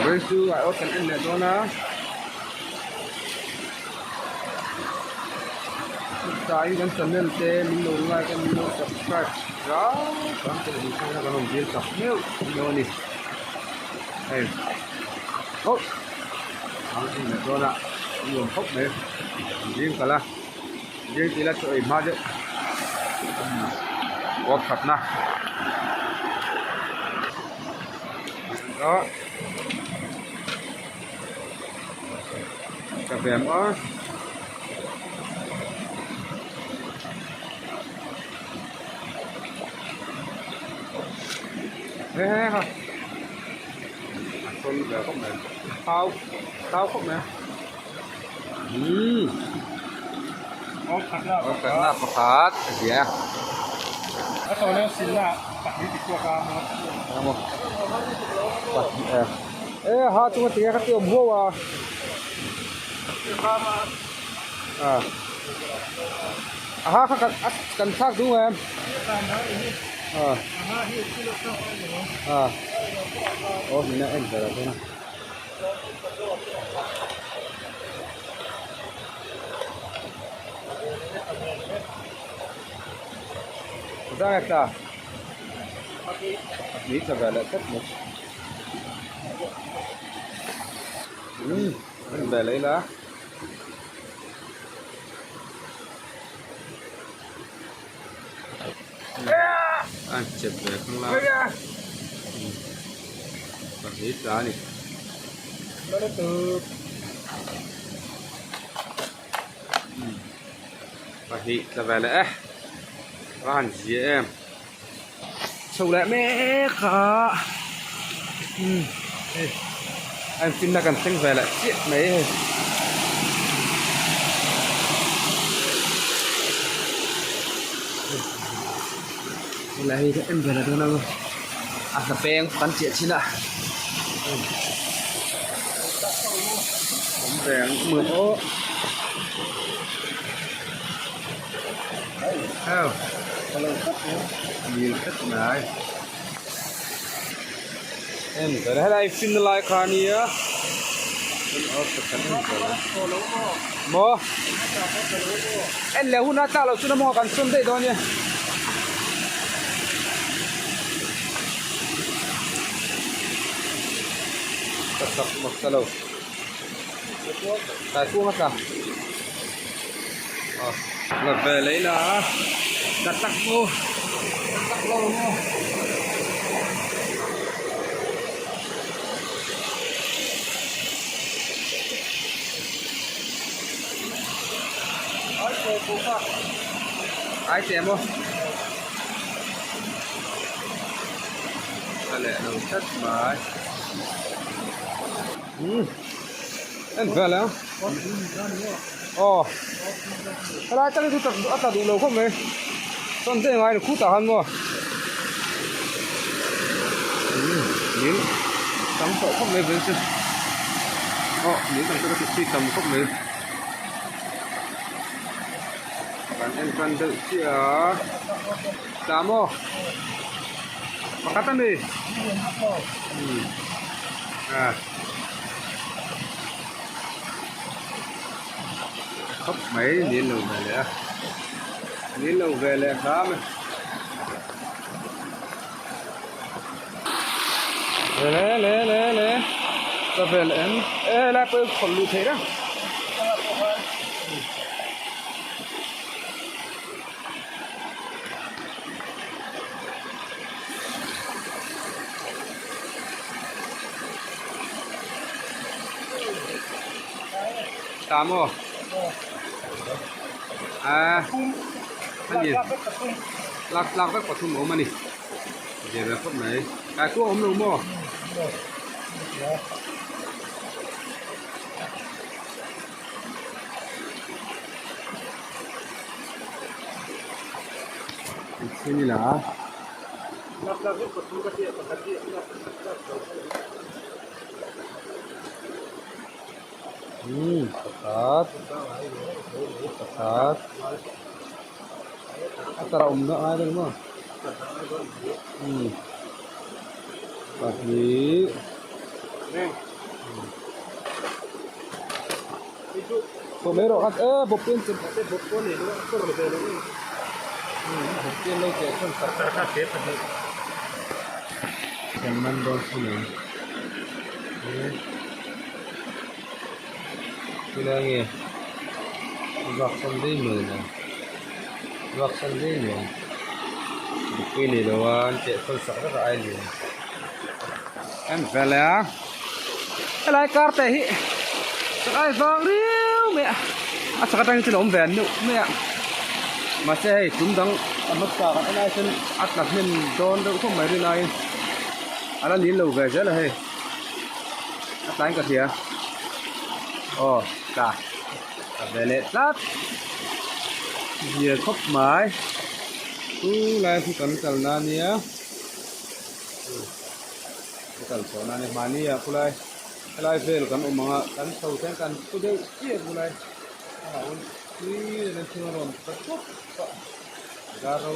Vawiin chu aiawt kan en leh dawn a chutah kan channel te min lo like a min lo subscribe hrang hrang te leh inkhawmna kan rawn dil tak meuh meuh a ni hei oh ang en leh dawn a nuam khawp mai zing kal a zing tih ila chaw ei hma deuh uap thatna. Đó. Cà phê mỡ. Thế thế thôi. Con về không này. Tao, tao không này. Ừ. Pakhat pakhat zia. E ha chunga tinge kha ti awm huau a. A. A ha kha kan thlak duh em? A. A. Aw hmina en ber a dawn a. Zang e ta ni tha ve leh tlat mai umm en ve leh ila a chep ve thung la pahnih tla a ni. Pahnih tla ve leh e a han zia em chho leh mek a umm hei a infinna kan thleng ve leh chiah mai hei. Helai hi ka en ve leh dawn a a hna peng kan chiah chin a awm ve ang hmun aw heu dil tlat mai en ve helai fin na lai kha ania maw en leh hun a tlak loh chuan a mawngah kan sawn daih dawn ania. Ka chak mak ta lo tlai kung a tla aw la ve leh ila ka tak maw ka tak lo maw. Ai teh maw ka leh lo tlat mai umm en vel ang aw helai tak hi chu a tla duh lo khawp mai chuan te ngai khutah khan maw umm nil tam tawh khawp mai vel chu aw nil tam tawh ka ti tam khawp mai. Kan en tan deuh chiah a tah maw pakhat a ni a khawp mai nil lo ve leh a nil lo ve leh hram e le le le le ka vel em e helai pawh hi khawlh luh theih reng. Ta maw a ani lak tlak vek pathum a awm a ni zir ve khawp mai tlai pawh a awm lo maw. Umm pakhat pakhat a tara awm na ai reng maw umm pahnih. Tawh mai rawh kha e bawp te an chem phah te bawp pawh a nei lo a kawr ve lo em bawp te an lo cheh chuan kar kar kha te pahnih kan man dawn thung ang chulai nge vak san daih mai la vak san daih mai bawp pawh a nei lo a an cheh sawn sak vek a ai lian. En vel a helai car te hi chakai vang riau mai a a chak atangin chuan a awm ve nuh mai a mahse hei tum dang a hmasa kan en ai chuan a tla hnem dawn deuh khawp mai rin aiin a la nil lo ve zel a hei a tlaiin ka hria aw tla tla ve leh tlat zia khawp mai chu lai chu kan kalna a nia. Ka kal chhuah nan e mahni ah khulai helai vel kan awm ang a kan chho hian kan thu deuh chiah khulai a hauh tui an thil a rawn ta chawp a dar ro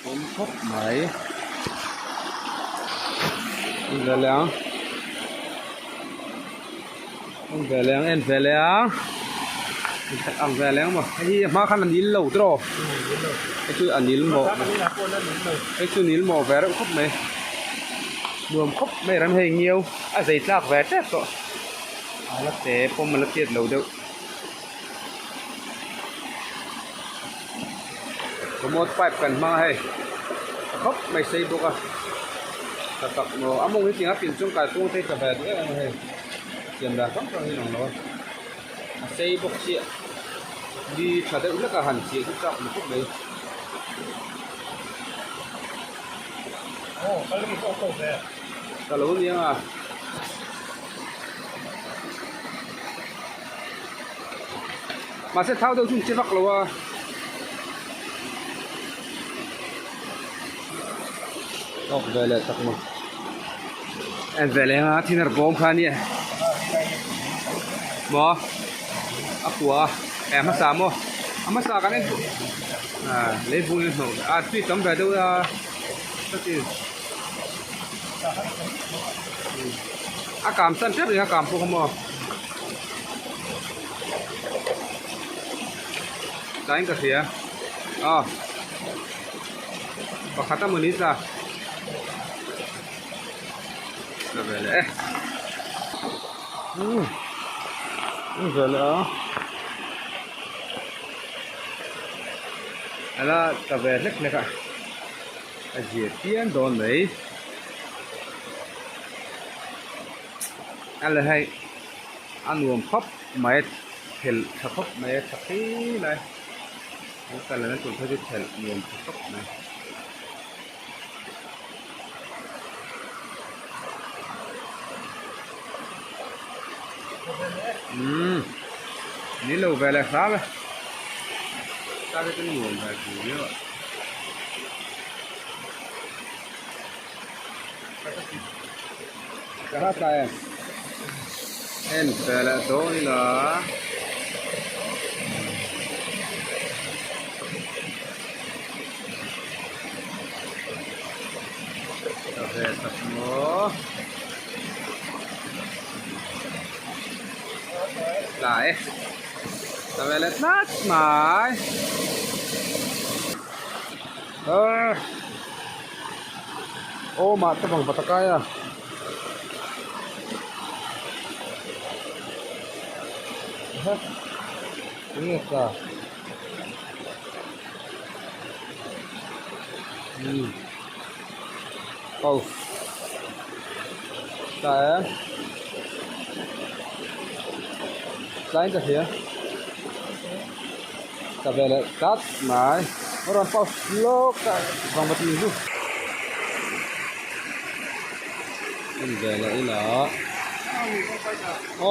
awm khawp mai en ve leh ang en ve leh ang en ve leh ang ang ve leh ang maw hei hi a hma khan a nil lo tiraw hei chu a nil mawh hei chu nil mawh ve reuh khawp mai nuam khawp mai ram hei ngiau a zei tlak ve tep tawh a la te pawm a la tiat lo deuh commode pipe kan hmang a hei tha khawp mai sei bawk a tha tak maw a mawng hi tiang a pin chung kalkawng te hi tha ve duh em em a hei siam dan hrang hrang hi a lang lo a. A sei bawk chiah li tha deuh hlek a han chiah chu chak ni khawp mai. Ka lo niang a. Mahse thau deuh chu an che vak lo a. Tawk ve leh tak maw. En ve leh anga thinner bawm kha ania. Maw a kua a eh hmasa maw a hmasa kan en ah leivung in hnawh a tui tam ve deuh a chuti a kam chan tep reng a kam pawh kha maw tlaiin ka hria aw pakhat a mawni tla. Ka ve leh e umm ka ve leh a ela ka ve hlek hlek a a zir chiam dawn mai a la hei a nuam khawp mai a thelh tha khawp mai a tha khi lai an kal lehna tur phei chu thelh nuam tha khawp mai. Umm ni lo ve leh hram e ta te chu nuam ve tur viau a ka hla tlai em en ve leh dawn ila. Ka ve tak maw Tlai e Ka ve leh tlat mai Arr Aw mah te bang patakai a Enge tla. Oh. Tlai a. Tlaiin ka hria. Ka ve leh tlat mai. A rawn pause lawk a vang va tih chu. En ve leh ila.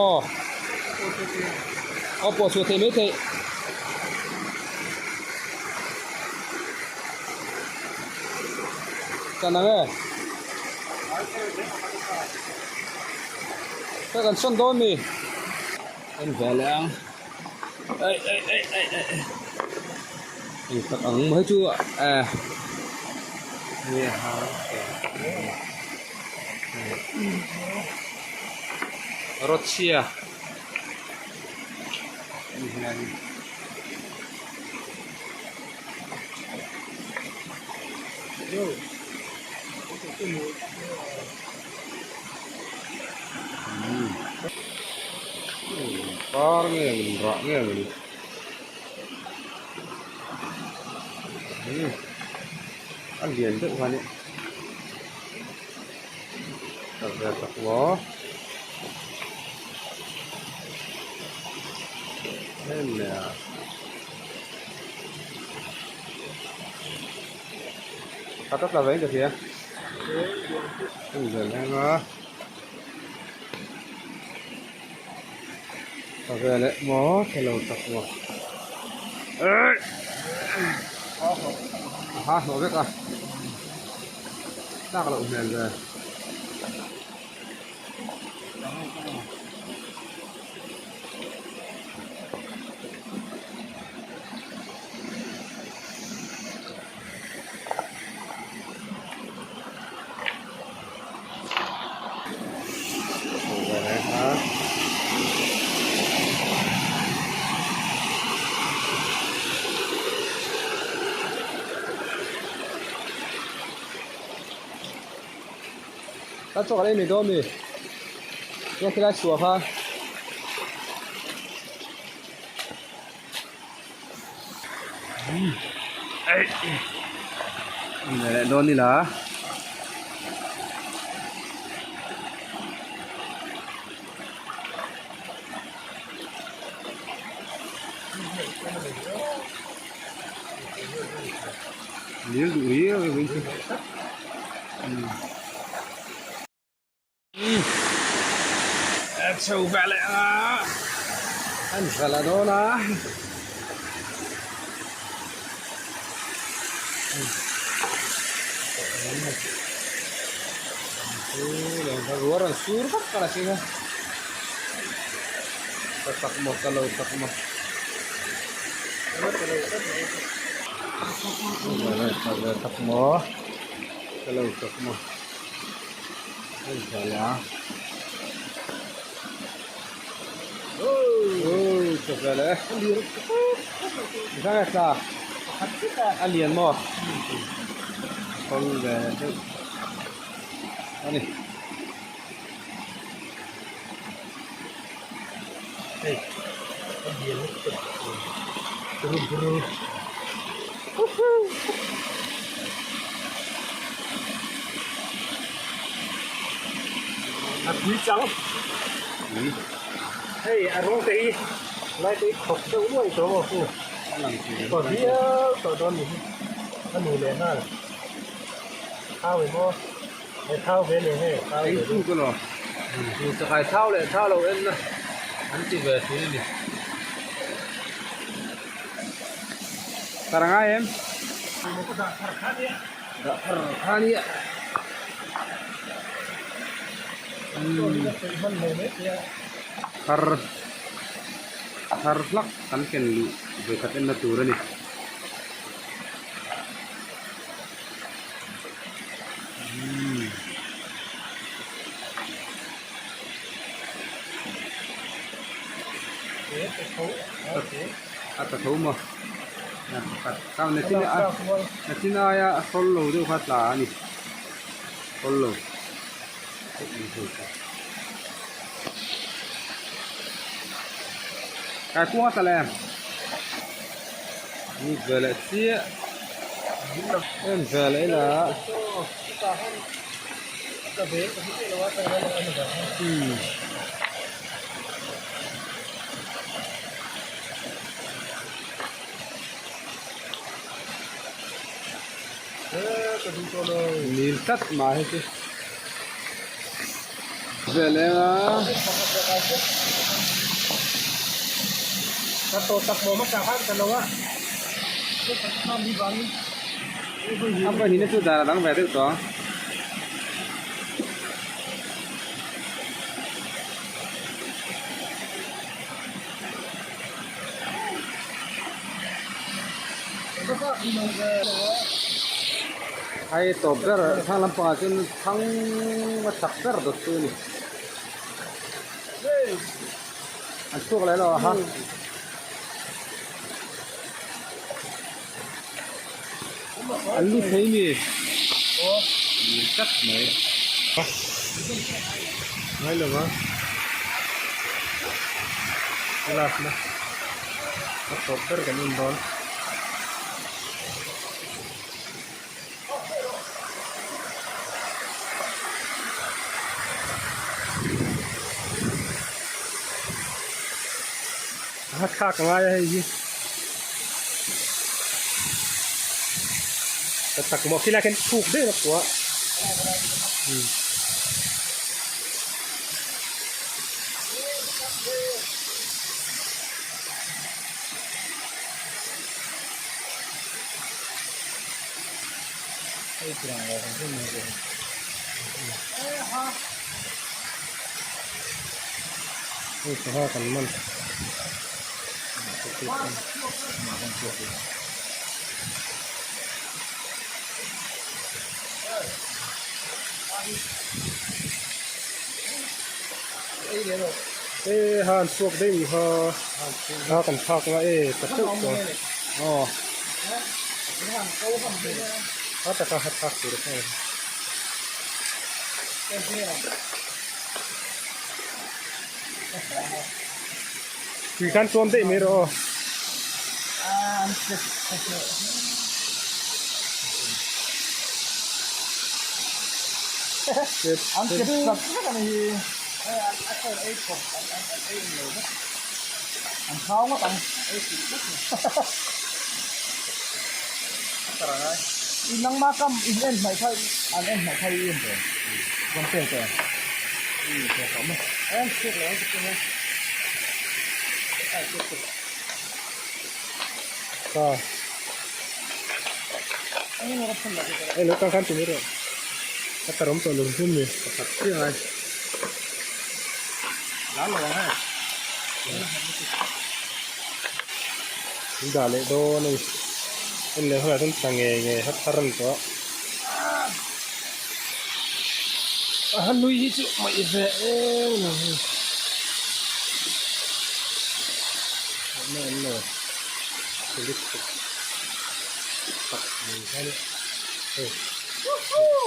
Aw. Aw pawh chhuah theih mai theih. Kan ang e. Ka kan sawn dawn mi. En ve leh ang. Ei ei ei ei ei. Eng tak ang mai chu eh. Nge ha. Rod chhia a ni helai hi. Par nge min rah nge mawni a lian deuh kha nia ka ve tak maw em leh a. Pakhat a tla ve in ka hria heng vel eng a tla ve leh maw thla lo tak maw a ha hnawh vek a tlak loh hmel ve. A chawk an ei mai dawn a mi chuan khilai chhuah kha. Leh dawn ila Lil duh riau e vawiin chu. A chho vah leh a an hralh a dawn a ruah rawn sur vak a la thleng a ka tak maw ka lo tak maw tak maw ka lo tak maw. A lian maw khawl ve deuh a ni. A tui chang hei a rawng te hi lai te hi khawp deuh nuai tawh maw chu tawh viau tawh dawn ni hi a nu leh nghal thau em aw he thau ve leh nge thau ve deuh chakai thau leh thau lo en na an ti ve thin a ni tar ngai em dah thar kha nia thar thar hlak kan ken luh vawikhat enna tur a ni. A tla tho maw nachin aia a sawl lo deuh kha a tla a ni sawl lo kaikuang a tla leh em lut ve leh chiah en ve leh ila umm. Nil tlat mah hi chu vel eng a. A pahnih na chu dan a dang ve deuh tawh ang. Hei tawp ber thlang lampangah chuan thlang a chak ber dawt chu a ni. An chhuak leh lo a ha. An lu thei mi. Ni tlat mai. Ngai lo va. Last na. A tawp ber kan en dawn. A thlak a ngai a hei hi ka tak maw khilai khian thuk daih a pua umm. Hei sangha kan man e ha an chhuak daih ni kha ha kan phak nga e ta teuh tawh aw. A taka ha thlak tur kha tui khan chuan daih mai rawh aw. Nangma kam in en hmaih kha an en hmaih kha i en ve compare te Ta hei lo tang khan ti mai rawh a tar awm tawh lo hmun ni pakhat chiah ai lar lo ang hei. In dah leh dawn a ni en leh hunah chuan tla ngei ngei hat thar a ni tawh a a lui hi chu maih ve em a ni awmna awm lo electric tak mai hian hei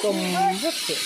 tawm vek tawh.